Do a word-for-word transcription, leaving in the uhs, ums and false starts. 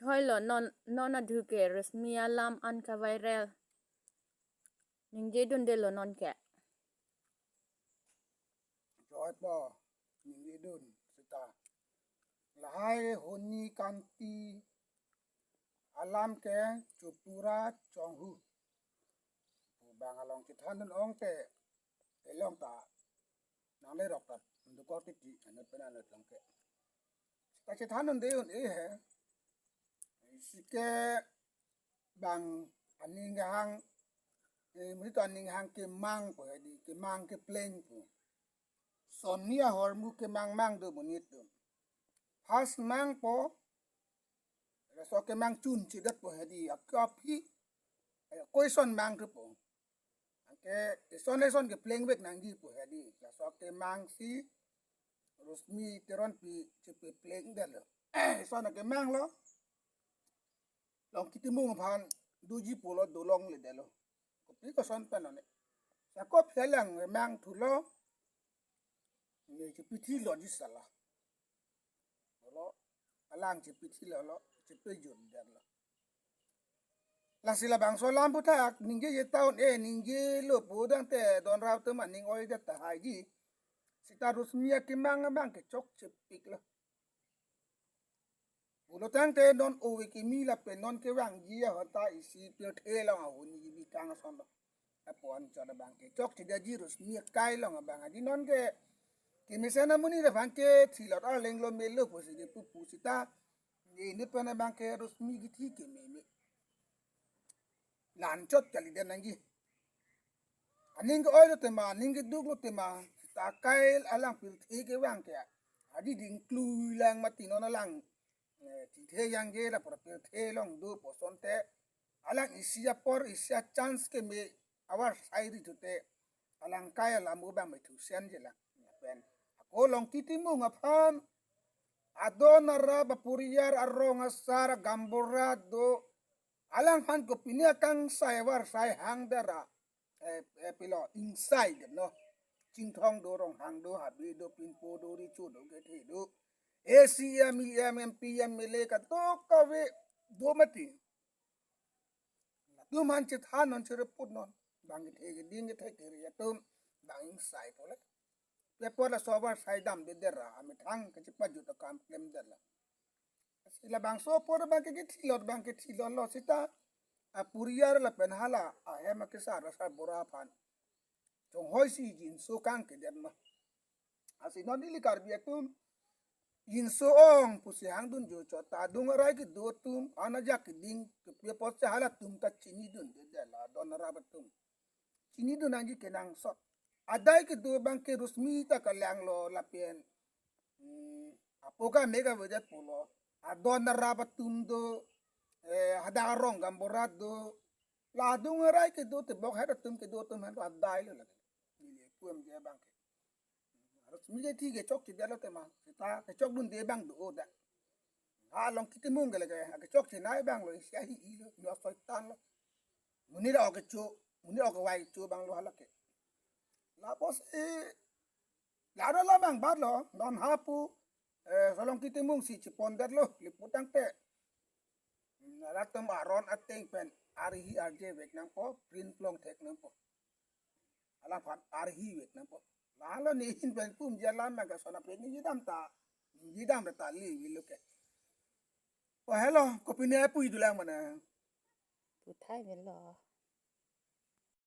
Hoilo, non, non adhu ke Rosmi alam an ka viral. Ningje dundelo non ke. Joy po, ningje dun sita. Lahai honi kanti alam ke chupura chonghu. Bang along chethan dun ong te, elong ta nang le rok ta dukor titi, anut pen anut long ke. Ta chethan dun de un-e he. Isi ke bang aning hang, eh, muni to aning hang kemang po hedi, kemang kepleng po. Sonni ahormu kemang mang do monit do. Pas mang po, laso kemang chun chidat po hedi, akaphi, eh, koison mang do po. Anke ison ison kepleng vek nangji po hedi. Laso kemang si Rosmi Teronpi chepepleng detlo. Ison kemang lo. Long Kitimung aphan doji pulo dolongledetlo. Kopi koson pen one. Sako phelang memang thulo. Ne chepithilo ji sala. Lo alang chepithilo lo, chepejun detlo. Lasi labangso alam aphuthak ningje je ta un-e, ningjelo pu tangte don rap atum aning oi det tahai ji. Sita Rosmi akemang abang ke chokchepiklo. Pulo tangte non ove kimi lapen non kevangji ahormu ta isi pirthe along ahuni ji bikang ason lo. Apon chot abang ke chokchedetji Rosmi akai along abang. Hedi non ke kemesen amonit aphan ke thilot arleng lo melo pusi di pupu sita. Ini pen abang ke Rosmi kithi kememe. Lanchot kalidet nangji. Aning ke-oilo tema, aning keduklo tema, sita akai alang pirthe kevang ke. Hedi dingklui lang mati non alang, eh, thithe yangje la pura pirthe along do pu asonte. Alang isi apor, isi achance keme avarsai ri thute. Alang akai alam abang me thusen je lang. Pen. Ako Long Kitimung aphan. Adon arap apuriar arong asar gaonbura do. Alangphan kopine akangsai avarsai hang dara. Eh, eh, pilo ingsai det no. Chinthong do, Ronghang do, Habe do, Pinpo do, Richo do, Kethe do. A C M, E M, M P, M L A kadok kave do mati. Latum aphan chethan non chereput non. Bang kethe keding kethe kere atum. Bang ingsai pole. Pe apor laso avarsai damde dera, amethang kachepajut akam klemdetlo. Lasi labangso apor abang ke kethilot abang kethilot lo sita. Apuriar lapen hala ahem akesar asar bura aphan chonghoi si jinso kangkedet ma. Lasi non ili Karbi atum jinso ong pusi hangdun jo chot ta adung arai kedo atum, ana ajak keding kepi apotsi halatum ta chinidundedetlo adon arap atum. Chinidun nangji kenangsot. Adai kedo abang ke Rosmi ta kalanglo lapen. Hmm, apo kame kavedet pulo. Adon arap atum do, eh, hadak arong gaonbura do. La adung arai kedo tebok het atum kedo atum aphan do adailo lake. Neli pu-em je abang ke. Rosmi kethi kechokchedetlo tema. Sita kechokdunde abang do-o dak. Ha Long Kitimung ke lake, ha kechokchenei abang lo, isi ahi-i lo, yo soitan lo. Monit ok kecho, monit ok kevai kecho abang lo hala ke. Lapusi, laro labang bat lo, non hapu, eh, so Long Kitimung si chepondetlo, liput tangte. Hmm, latum aron ateng pen, arhi arje vek nangpo, print plong thek nangpo. Alangphan arhi vek nangpo. Lalo nehin pen pu-em je alam abang ke sona pen ningje dam ta. Ningje dam ta li vilo ke. Oh, hello, kopine pu-i dolang mane. Puthai melo.